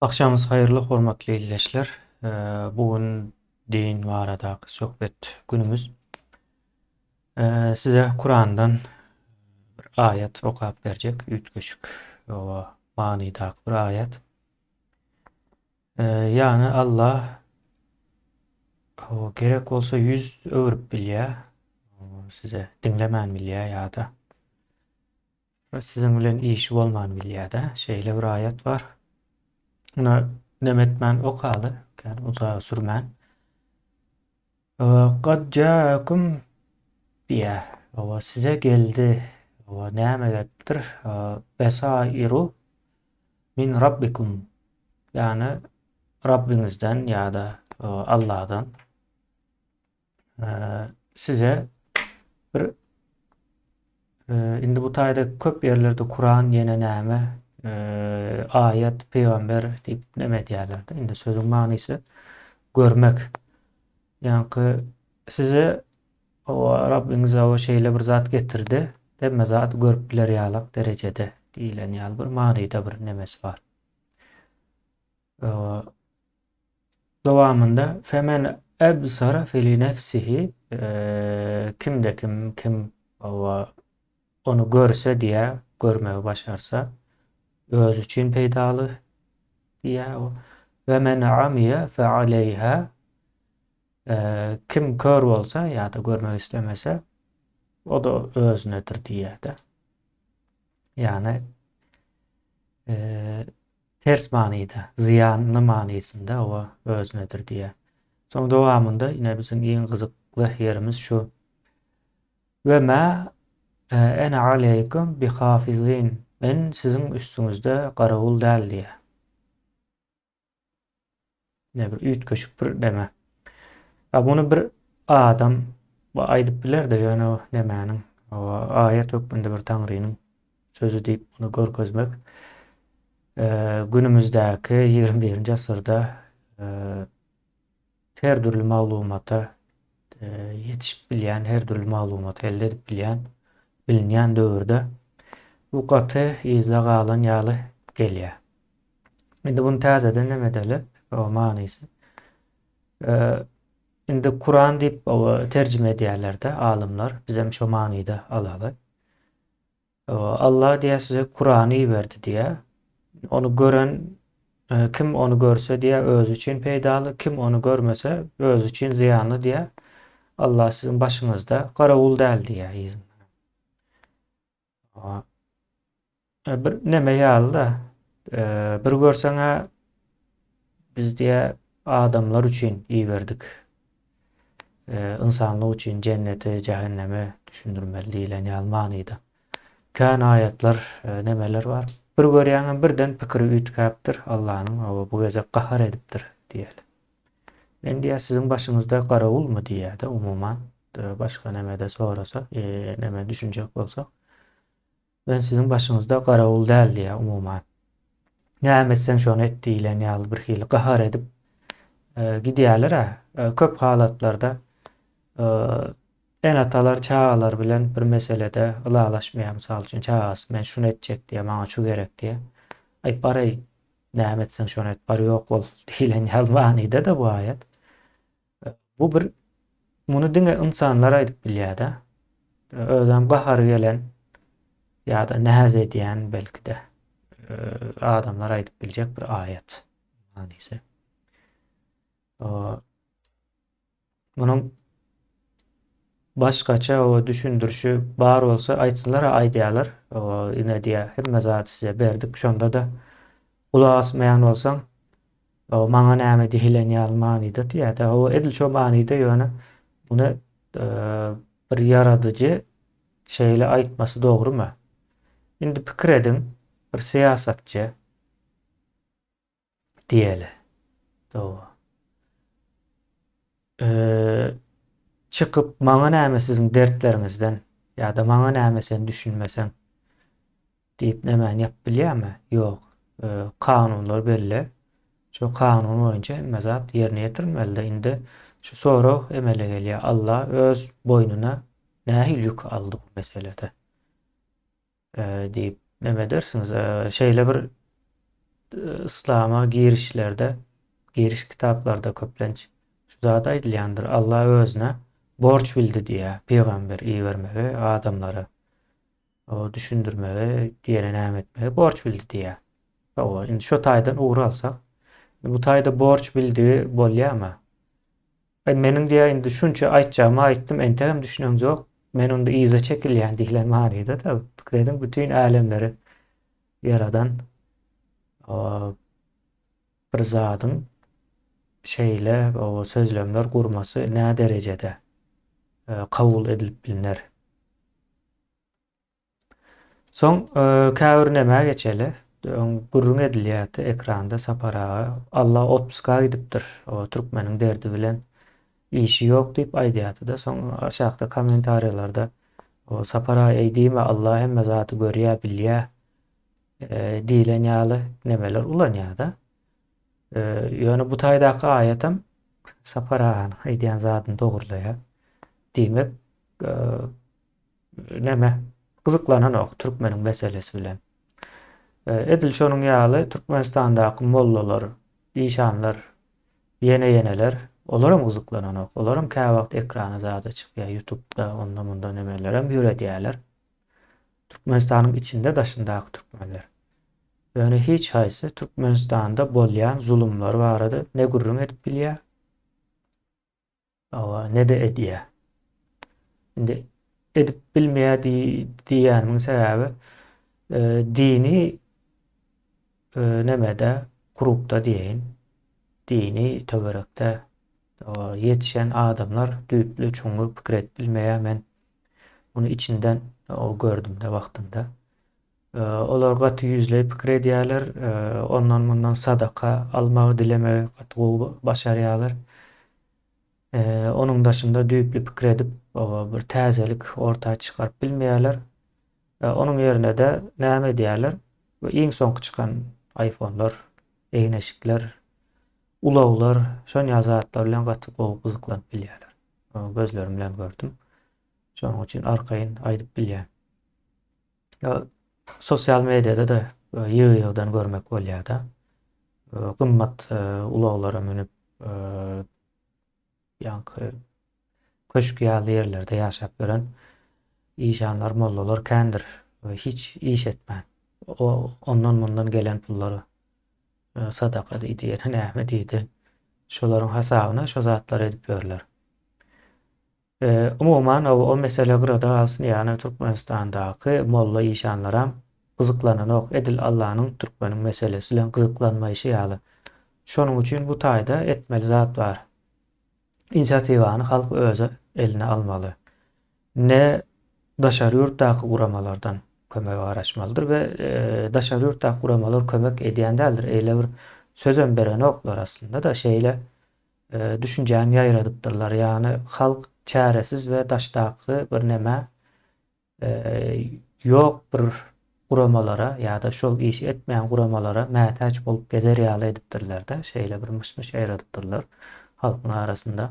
Agşamyňyz haýyrly hormatly ildeşler. Bu gün din baradaky söhbet günümiz. Size Kurandan bir aýat okap berjek, üýtgeşik manydaky bir aýat. Ýagny Allah gerek bolsa ýüz öwrüp bilýär, size diňlemän bilýär ýa-da Siziň bilen işi bolman bilýär-de. Şeýle bir aýat bar. Muny neme etmän okaly, kän uzaga sürmän. Kad jaakum diýýär. Owa size geldi. Owa näme gelipdir? Besairu min rabbikum. Ýagny Rabbiňizden ýa-da Allahdan size bir indi bu taýda köp ýerlerde Kuran ýene näme aýat pygamber diýip neme edýärler-de. Indi sözüň manysy görmek. Ýaňky size o Rabbiňiz o şeýle bir zat getirdi. Hemme zady görüp biler ýalak derejede diýlen ýaly bir manyda bir nemesi bar. Dowamynda femen ebsara feli nefsihi kimde kim kim ony görse diýä görmegi başarsa özi üçin peýdaly diýä we men amiýe fe aleýha kim kör bolsa ýa-da görmek islemese o da özünedir diýýär-de. Ýagny Ters manyda, zyýanly manysynda oba özünedir diýýär. Soň dowamynda ine biziň iň gyzykly ýerimiz şu. We ma ene aleýkum bi hafizin. Men siziň üstüňizde garawul däl diýýär. Ne bir üýtgeşik bir neme. Ya bunu bir adam bu aýdyp biler-de ýöne o nemäniň o aýat hökmünde bir Taňrynyň sözi diýip bunu görkezmek e, günümizdäki 21-nji asyrda e, her dürli maglumata e, ýetişip bilýän, her dürli maglumaty elde edip bilýän, bilinýän döwürde bu gaty yzda galan ýaly gelýär. Indi bunu täzeden neme edeli? O manysy. Indi Kuran diýip terjime edýärler-de alymlar. Bizem şo manyda alaly. Allah diýýär size Kurany iberdi diýýär. Ony gören kim ony görse diýýär özi üçin peýdaly, kim ony görmese özi üçin zyýanly diýýär. Allah siziň başyňyzda garawul däl diýýär yzynda. Bir neme ýaly-da, bir görseň-ä biz diýä adamlar üçin iberdik. Ynsanlyk üçin jenneti, jähennemi düşündirmeli diýlen ýaly manyda. Kän aýatlar, nemeler bar. Bir görýäňem birden pikiri üýtgäpdir Allanyň, hawa bu gezek gahar edipdir diýeli. Men diýýär siziň başyňyzda garawulmy diýýär-de umuman başga nemede sorasa, neme düşünjek bolsak. Men siziň başyňyzda garawul däl diýýär umuman. Näme etseň şony et diýlen ýaly bir hili gahar edip gidýärler-ä. Köp halatlarda ene-atalar çagalar bilen bir meselede ylalaşmaýar. Mysal üçin çagasy men şuny etjek diýýär, maňa şu gerek diýýär. Aý baraý Näme etseň şony et, bar ýok bol diýlen ýaly manyda-da bu aýat. Bu bir muny diňe ynsanlar aýdyp bilýär-de. Özem gahary gelen ýa-da näz edýän belki-de adamlar aýdyp biljek bir aýat manysy. Munuň başgaça o düşündirişi bar bolsa aýtsynlar aýdýarlar. O ine diýýär, hemme zady size berdik. Şonda-da gulak asmaýan bolsaň, o maňa näme diýilen ýaly manyda diýýär-de. O edil şo manyda ýöne muny e, bir ýaradyjy şeýle aýtmasy dogrumy? Indi pikir ediň, bir syýasatçy diýeli. Dogry. Çykyp maňa näme siziň dertleriňizden ýa-da maňa näme sen düşünmeseň diýip nämäni ýapyp bilýärmi? Ýok. Kanunlar belli. Şo kanun boýunça hemme zat ýerine ýetirilmeli-de. Indi şu sorag emele gelýär. Allah öz boýnuna nähili ýük aldy bu meselede? Diýip neme edersiňiz? Şeýle bir. Yslama girişlerde, giriş kitaplarda köplenç şu zat aýdylýandyr, Allah özüne borç bildi diýýär, pygamber ibermegi adamlara o düşündirmegi, ýene näme etmegi borç bildi diýýär. Hawa, indi şo taýdan ugur alsak, bu taýda borç bildigi bolýarmy? Aý, meniň diýýär, indi şunça aýtjagymy aýtdym, entegem düşüneňzok, men onda yza çekilýän diýlen manyda-da, pikir ediň, bütin älemleri ýaradan bir zadyň şeýle sözlemler gurmasy näderejede kabul edilip bilner? Soň käbir nämä geçeli. Öň gürrüň edilýärdi ekranda Sapar aga Alla otpuska gidipdir. O türkmeniň derdi bilen işi ýok diýip aýdýardy-da. Soň aşakda kommentariýalarda o Sapar aga eý diýme Alla hemme zady görýär, bilýär diýlen ýaly nemeler ulanýar-da. Ýöne bu taýdaky aýatam Sapar aganyň aýdýan zadyny dogurlaýar. Diýmek, neme gyzyklananok türkmeniň meselesi bilen. Edil şonuň ýaly Türkmenistandaky mollalar, işanlar, ýene-ýeneler olaram gyzyklananok. Olaram käwagt ekrana zada çykýar, ýutubda onda-munda nemelerem ýöredýärler. Türkmenistanyň içinde daşyndaky türkmenler. Ýöne hiç haýsy Türkmenistanda bolýan zulumlar barada ne gürrüň edip bilýär, Hawa, ne-de edýär. Indi edip bilmeýär diýýänimiň sebäbi dini nemede, klubda diýeýin, dini töwerekde ýetişen adamlar düýpli, çuňňur pikir edip bilmeýär. Men muny içinden gördüm-de wagtynda. Olar gaty ýüzleý pikir edýärler. Ondan-mundan sadaka almagy, dilemegi gaty gowy başarýarlar. Onuň daşynda düýpli pikir edip, bir täzelik orta çykaryp bilmeýärler. Onuň ýerine-de näme edýärler? Bu iň soňky çykan iPhone-lar, egin-eşikler, ulaglar, şon ýaly zatlar bilen gaty gowy gyzyklanyp bilýärler. Gözlerim bilen gördüm. Şonuň üçin arkaýyn aýdyp bilýän. Sosial mediada-da ýygy-ýygydan görmek bolýar-da. Gymmat ulaglara münüp, ýaňky köşk ýaly ýerlerde ýaşap ýören işanlar, mollalar kändir. Hiç iş etmän. O ondan-mundan gelen pullary sadaka diýdi, ýene näme diýdi. Şolaryň hasabyna şo zatlary edip ýörler. Umuman o mesele gyrada galsyn ýagny Türkmenistandaky molla işanlaram gyzyklananok edil Allanyň türkmeniň meselesi bilen gyzyklanmaýşy ýaly. Şonuň üçin bu taýda etmeli zat bar. Inisiatiwany halk özi eline almaly. Ne daşary ýurtdaky guramalardan kömege garaşmalydyr we daşary ýurtdaky guramalar kömek edýän däldir. Eýle bir sözem berenoklar aslynda-da şeýle düşünjäni ýaýradypdyrlar. Ýagny halk çäresiz we daşdaky bir nämä ýok bir guramalara ýa-da şol işi etmeýän guramalara mätäç bolup gezer ýaly edipdirler-de, şeýle bir myş-myş ýaýradypdyrlar halkyň arasynda.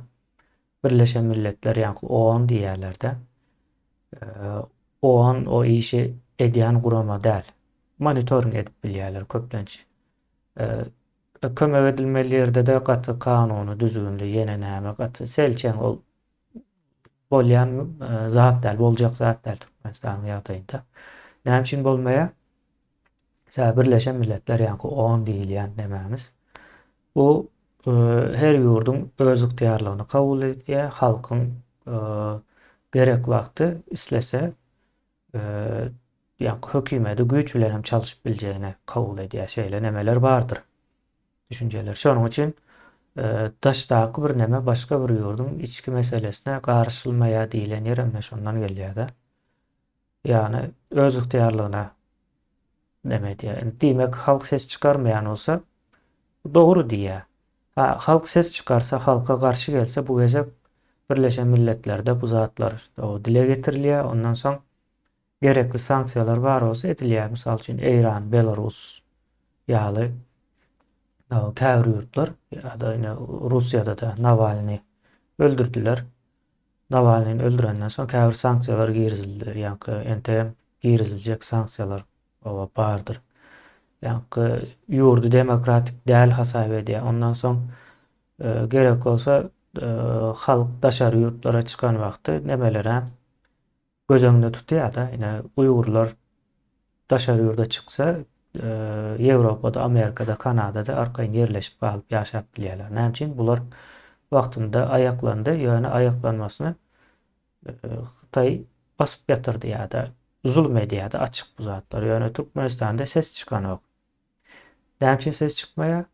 Birleşen Milletler ýaňky OON diýýärler-de. OON o işi edýän gurama däl. Monitoring edip bilýärler köplenç. Kömek edilmeli ýerde-de gaty kanuny, düzgünli, ýene näme gaty selçeň ol bolýan zat däl, boljak zat däl Türkmenistanyň ýagdaýynda. Näme üçin bolmaýar? Sebäbi Birleşen Milletler ýaňky OON diýilýän nämämiz. Bu her ýurduň özygtyýarlygyny kabul edýär, halkyň gerek wagty islese ýaňky hökümeti güýç bilen hem çalşyp biljegini kabul edýär. Şeýle nemeler bardyr. Düşünjeler. Şonuň üçin daşdaky bir neme başga bir ýurduň içki meselesine garyşylmaýar diýlen ýer hem şondan gelýär-de. Ýagny öz ygtyýarlygyna neme edýär. Diýmek, halk ses çykarmaýan bolsa, dogry diýýär. Ha, halk ses çykarsa, halka garşy gelse, bu gezek Birleşen Milletlerde bu zatlar dile getirilýär. Ondan soň gerekli sanksiýalar bar bolsa edilýär. Mysal üçin, Eýran, Belarus ýaly käbir ýurtlar ýa-da ine Russiýada-da Nawalny öldürdiler. Nawalnyny öldürenden soň käbir sanksiýalar girizildi. Ýaňky entegem giriziljek sanksiýalar bardyr. Ýaňky ýurdy demokratik däl hasap edýär. Ondan soň gerek bolsa halk daşary ýurtlara çykan wagty nemelere göz öňünde tutýar-da, ine uýgurlar daşary ýurda çyksa, Ýewropada, Amerikada, Kanadada arkaýyn ýerleşip galyp ýaşap bilýärler. Näme üçin? Bular wagtynda aýaklandy, ýöne aýaklanmasyny Hytaý basyp ýatyrdy ýa-da zulum edýärdi açyk bu zatlar. Ýöne Türkmenistanda ses çykanok. Näme üçin ses çykmaýar?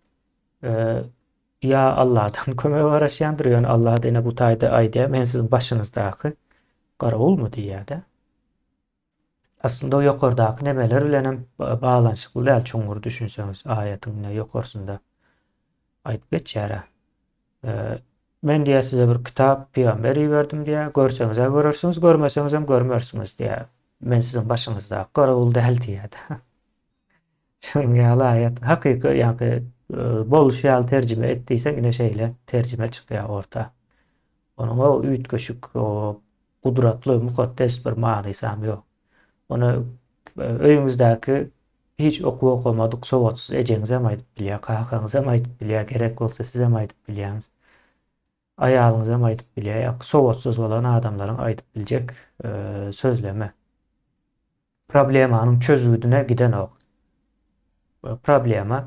Ýa Allahdan kömege garaşýandyr, ýöne Allah ine bu taýda aýdýar, men siziň başyňyzdaky garawulmy diýýär-de. Aslynda o ýokardaky nemeler bilen hem baglanyşykly däl çuňňur düşünseňiz aýatyň ine ýokarsynda aýdyp geçýär. Men diýýär size bir kitap, pygamber iberdim diýýär. Görseňiz-ä görersiňiz, görmeseňizem görmersiňiz diýýär. Men siziň başyňyzdaky garawul däl diýýär. Şonuň ýaly aýat. Hakyky ýaňky bolşy ýaly terjime et diýseň ine şeýle terjime çykýar orta. Onuň o üýtgeşik, o gudratly, mukaddes bir manysam ýok. Ony öýüňizdäki hiç okuw okamadyk sowatsyz ejeňizem aýdyp bilýär, kakaňyzam aýdyp bilýär, gerek bolsa sizem aýdyp bilýäňiz. Aýalyňyzam aýdyp bilýär. Ýa sowatsyz bolan adamlaryň aýdyp biljek sözlemi. Problemanyň çözgüdine gidenok. Problema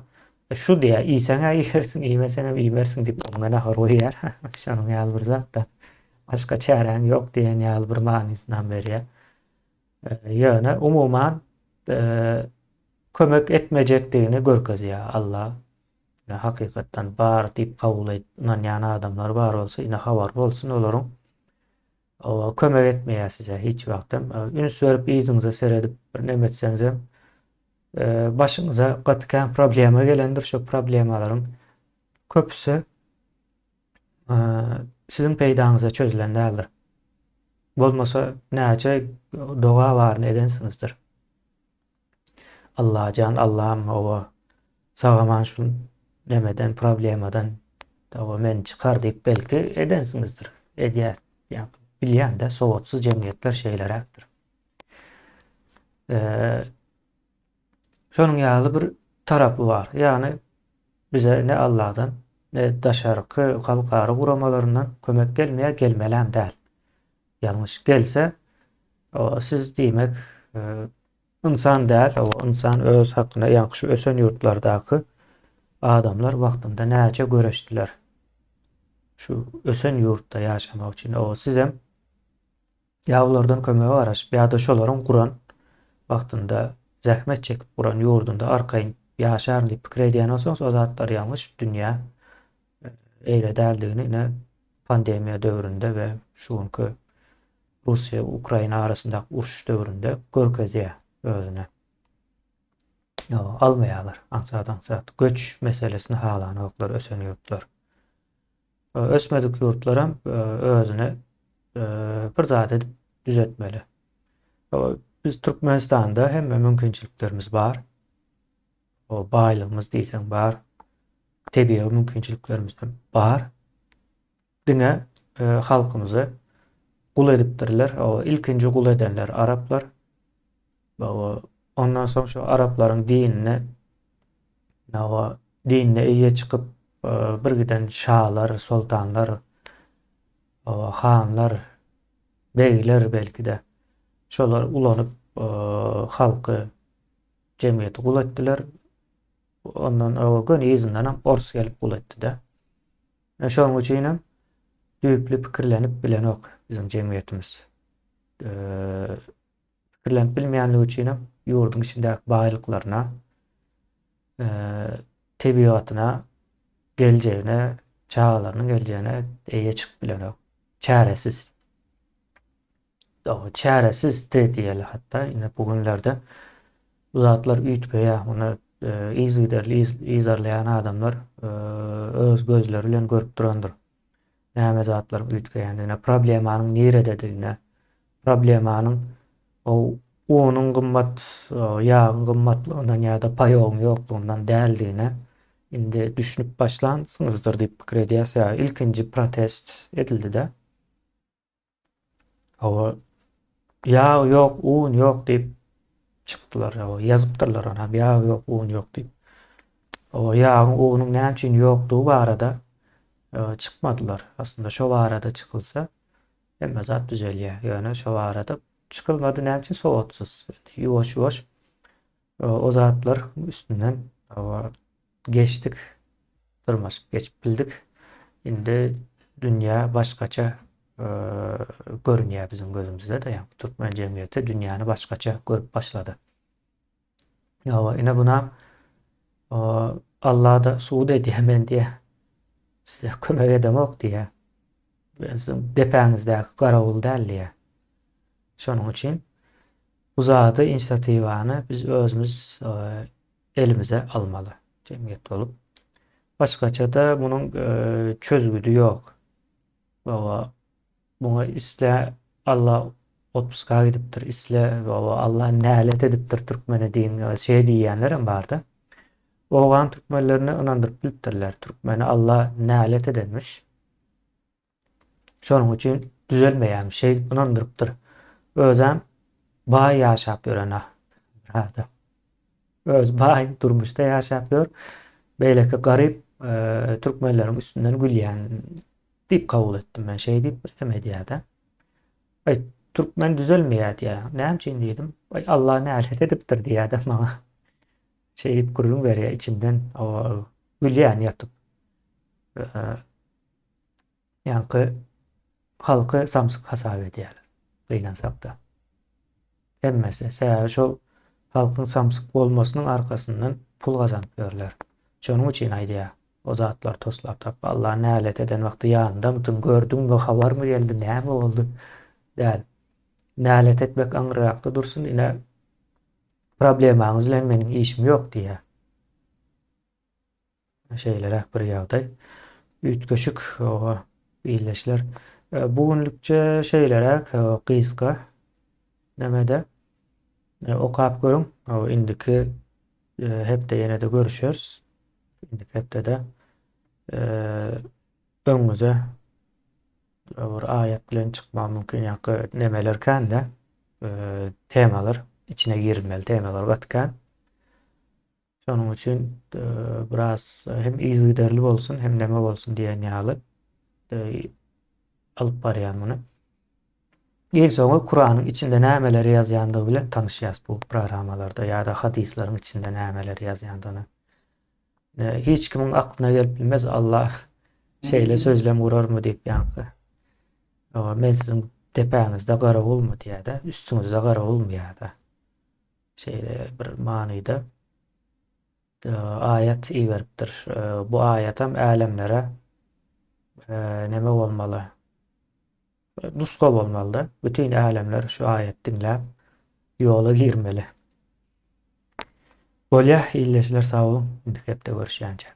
şu diýýär, iýseň-ä iýersiň, iýmeseňem iýmersiň diýip öňüňe nahar goýýar. Şonuň ýaly bir zat-da. Başga çäräň ýok diýen ýaly bir manysynam berýär. Ýöne umuman kömek etmejekdigini görkezýär Allah. Hakykatdan bar diýip kabul edip ynanýan adamlar bar bolsa, ine habar bolsun olaryň. Kömek etmeýär size hiç wagtam. Üns berip yzyňyza seredip bir neme etseňizem başyňyza gaty kän problema gelendir. Şo problemalaryň köpüsi siziň peýdaňyza çözülen däldir. Bolmasa näçe doga baryny edensiňizdir. Allajan Allam hawa sagaman şu nemeden problemadan hawa meni çykar diýip belki edensiňizdir. Edýär. Ýa bilýän-de sowatsyz jemgyýetler şeýleräkdir. Eee şonuň ýaly bir tarapy bar. Ýagny bize ne Allahdan, ne daşarky halkara guramalaryndan kömek gelmeýär, gelmelem däl. Ýalňyş gelse, siz diýmek ynsan däl, o ynsan öz hakyna, ýaňky şu ösen ýurtlardaky adamlar wagtynda näçe göreşdiler. Şu ösen ýurtda ýaşamak üçin. O sizem ýa olardan kömege garaşyp, ýa-da şolaryň guran wagtynda zähmet çekip guran ýurdunda arkaýyn ýaşaryn diýip pikir edýän bolsaňyz, o zatlar ýalňyş dünýä eýle däldigini ine pandemiýa döwründe we şu günki Russiýa Ukraina arasyndaky uruş döwründe görkezýär özüne. Almaýarlar aňsat-aňsat. Göç meselesini halanoklar ösen ýurtlar. Ösmedik ýurtlaram özüne bir zat edip düzetmeli. Biz Türkmenistanda hemme mümkinçiliklerimiz bar. O baýlygymyz diýseň bar. Tebigy mümkinçiliklerimiz hem bar. Diňe e, halkymyzy gul edipdirler. O ilkinji gul edenler araplar. O ondan soň şu araplaryň dinine o dinine eýe çykyp e, bir giden şalar, soltanlar, o hanlar, begler belki-de şolar ulanyp e, halky Jemgyýeti gul etdiler. Ondan o göni yzyndanam ors gelip gul etdi-de. E, şonuň üçinem düýpli pikirlenip bilenok biziň jemgyýetimiz. E, pikirlenip bilmeýänligi üçinem ýurduň içindäki baýlyklaryna, e, tebigatyna, geljegine, çagalarynyň geljegine eýe çykyp bilenok. Çäresiz. Çäresizdi diýeli hatda ine bu günlerde bu zatlar üýtgeýär. Muny yzygiderli yzarlaýan adamlar öz gözleri bilen görüp durandyr. Näme zatlaryň üýtgeýändigine, problemanyň nirededigine, problemanyň o unuň gymmat, ýagyň gymmatlygyndan ýa-da paýogyň ýoklugyndan däldigine indi düşünip başlansyňyzdyr diýip pikir edýäs. Ýa ilkinji protest edildi-de. Hawa, ýag ýok, un ýok diýip. çykdylar. Ýazypdyrlar ony ýag ýok, un ýok diýip. O ýagyň, unuň näme üçin ýokdugy barada çykmadylar. Aslynda şo barada çykylsa hemme zat düzelýär. Ýöne şo barada çykylmady näme üçin sowatsyz. Ýuwaş-ýuwaş o zatlar üstünden geçdik. Dyrmaşyp geçip bildik. Indi dünýä başgaça görünýär biziň gözümizde-de. Ýagny türkmen jemgyýeti dünýäni başgaça görüp başlady. Ýa ine buna Allah-da subut edýär men diýýär. Size kömek edemok diýýär. Men siziň depäňizdäki garawul däl diýýär. Şonuň üçin bu zady inisiatiwany biz özümiz elimize almaly jemgyýet bolup. Başgaça-da munuň çözgüdi ýok. Baba muňa isle Alla otpuska gidipdir, isle baba Alla nälet edipdir türkmene diýen şeý diýýänlerem barda. Owgan türkmenlerini ynandyryp bilipdirler. Türkmeni Alla nälet edenmiş. Şonuň üçin düzelmeýärmiş şeýdip ynandyrypdyr. Özem baý ýaşap ýören bir adam. Özi baý durmuşda ýaşap ýör. Beýleki garyp e, türkmenleriň üstünden gülýän diýip kabul etdim men. Şeý diýip hem edýär-de. Aý, türkmen düzelmeýär diýýär. Näme üçin diýdim. Aý, Allah nälet edipdir diýýär-de maňa. Şeýdip gürrüň berýär içinden. Gülýän ýatyp. Ýaňky halky samsyk hasap edýärler. Gynansakda. Hemmesi. Sebäbi şol halkyň samsyk bolmasynyň arkasyndan pul gazanyp ýörler. Şonuň üçin aýdýar. O zatlary toslap tapma. Allah nälet eden wagty ýanyndamydyň, gördüňmi, habarmy geldi, näme boldy? Däl. Nälet etmek aňryrakda dursun, ine problemaňyz bilen meniň işim ýok diýýär. Şeýleräk bir ýagdaý. Üýtgeşik oba ildeşler. E, bu günlükçe şeýleräk e, gysga nemede e, okap görüň. Indiki hepde ýene-de görüşeris. Indiki hepdede öňüňize bir aýat bilen çykmak mümkin. Ýa-da nemeler kän-de temalar içine girilmeli temalar gaty kän. Şonuň üçin biraz hem yzygiderli bolsun, hem neme bolsun diýen ýaly alyp barýan muny. Iň soňy Kuranyň içinde nämeleri ýazýandygy bilen tanyşýas bu programmalarda ýa-da hadyslaryň içinde nämeleri ýazýandygyny. Hiç kimiň aklyna gelip bilmez Allah şeýle sözlem gurarmy diýip ýaňky. Men siziň depäňizde garawulmy diýýär-de, üstüňizde garawulmy ýa-da. Şeýle bir manyda aýat iberipdir. Bu aýatam älemlere neme bolmaly? Nusga bolmaly-da. Bütin älemler şu aýat diňläp ýola girmeli. Bolýa, ildeşler sag boluň. Indiki hepde görüşýänçäk.